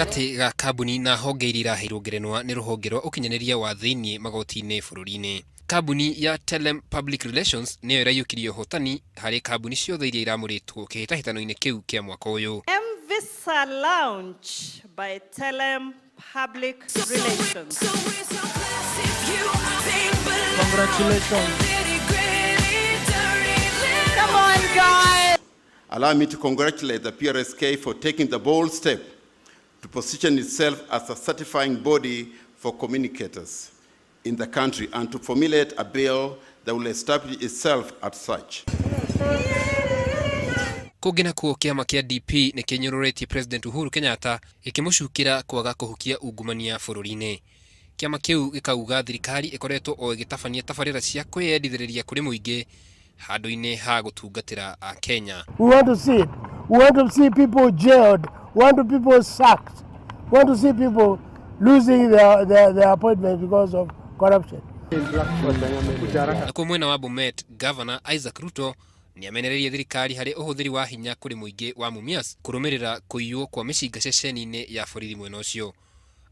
Gatagatĩ ga kambuni na honge iria iraheirwo ngerenwa nĩ rũhonge rwa ũkinyanĩria wa thĩinĩ magoti-inĩ bũrũri-inĩ. Kambuni ya Telem Public Relations nĩyo ĩraiyũkirie ũhotani harĩ kambuni ciothe iria iramũrĩtwo kĩhĩtahĩtano-inĩ kĩu kĩa mwaka ũyũ. M-Visa Lounge by Telem Public Relations. Congratulations. Come on, guys. Allow me to congratulate the PRSK for taking the bold step to position itself as a certifying body for communicators in the country and to formulate a bill that will establish itself as such. Kũngĩ nakuo kĩama kĩa DP nĩ kĩnyũrũrĩtie President Uhuru Kenyatta gĩkĩmũcukĩra kwaga kũhukia ungumania bũrũri-inĩ. Kĩama kĩu gĩkauga thirikari ĩkoretwo o ĩgĩtabania tabarĩra cia kwĩyendithĩrĩria kũrĩ mũingĩ handũ-inĩ ha gũtungatĩra Akenya. We want to see it. We want to see people jailed. We want to people sacked. We want to see people losing their appointments because of corruption. Nakuo mwena wa Bomet, Governor Isaac Ruto nĩamenereirie thirikari harĩ ũhũthĩri wa hinya kũrĩ mũingĩ wa Mumias kũrũmĩrĩra kũiywo kwa mĩcinga ceceni-inĩ ya borithi mwena ũcio.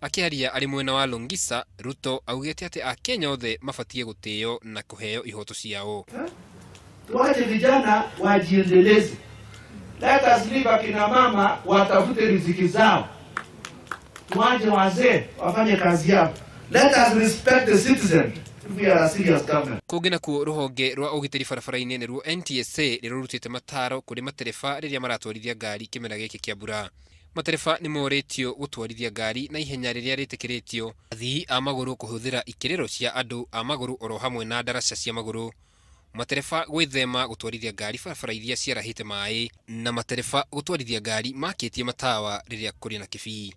Akĩaria arĩ mwena wa Longisa, Ruto augĩte atĩ Akenya othe mabatiĩ gũtĩo na kũheo ihoto ciao. Tuache vijana wajiendeleze. Let us leave akina mama watafute riziki zao. Tuache wazee wafanye kazi yao. Let us respect the citizen if we are a serious government. Kũngĩ nakuo rũhonge rwa ũgitĩri barabara-inĩ nĩruo NTSA nĩ rũrutĩte mataro kũrĩ matereba rĩrĩa maratwarithia ngari kĩmera gĩkĩ kĩa mbura. Matereba nĩ morĩtio gũtwarithia ngari na ihenya rĩrĩa rĩtĩkĩrĩtio, athii a magũrũ kũhũthĩra ikĩrĩro cia andũ a magũrũ oro hamwe na ndaraca cia magũrũ, matereba gwĩthema gũtwarithia ngari barabara iria ciarahĩte maĩ, na matereba gũtwarithia ngari makĩtie matawa rĩrĩa kũrĩ na kĩbii.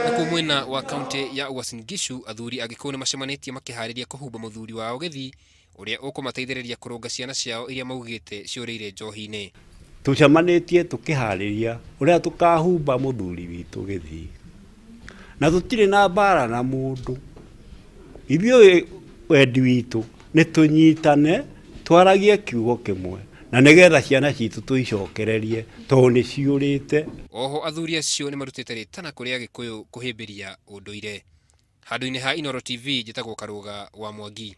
Nakuo mwena wa kaunti ya Uasin Gishu athuri a Gĩkũyũ nĩ macemanĩtie makĩharĩria kũhumba mũthuri wao gĩthii ũrĩa ũkũmateithĩrĩria kũrũnga ciana ciao iria maugĩte ciũrĩire njohi-inĩ. Tũcemanĩtie tũkĩharĩria ũrĩa tũkahumba mũthuri witũ gĩthii, na tũtirĩ na mbara na mũndũ. Ithuĩ wendi witũ nĩ tũnyitane twaragie kiugo kĩmwe na nĩgetha ciana citũ tũicokererie tondũ nĩ ciũrĩte. Oho athuri acio nĩ marutĩte rĩtana kũrĩ Agĩkũyũ kũhĩmbĩria ũndũire. Handũ-inĩ ha Inooro TV njĩtagwo Karũga wa Mwangi.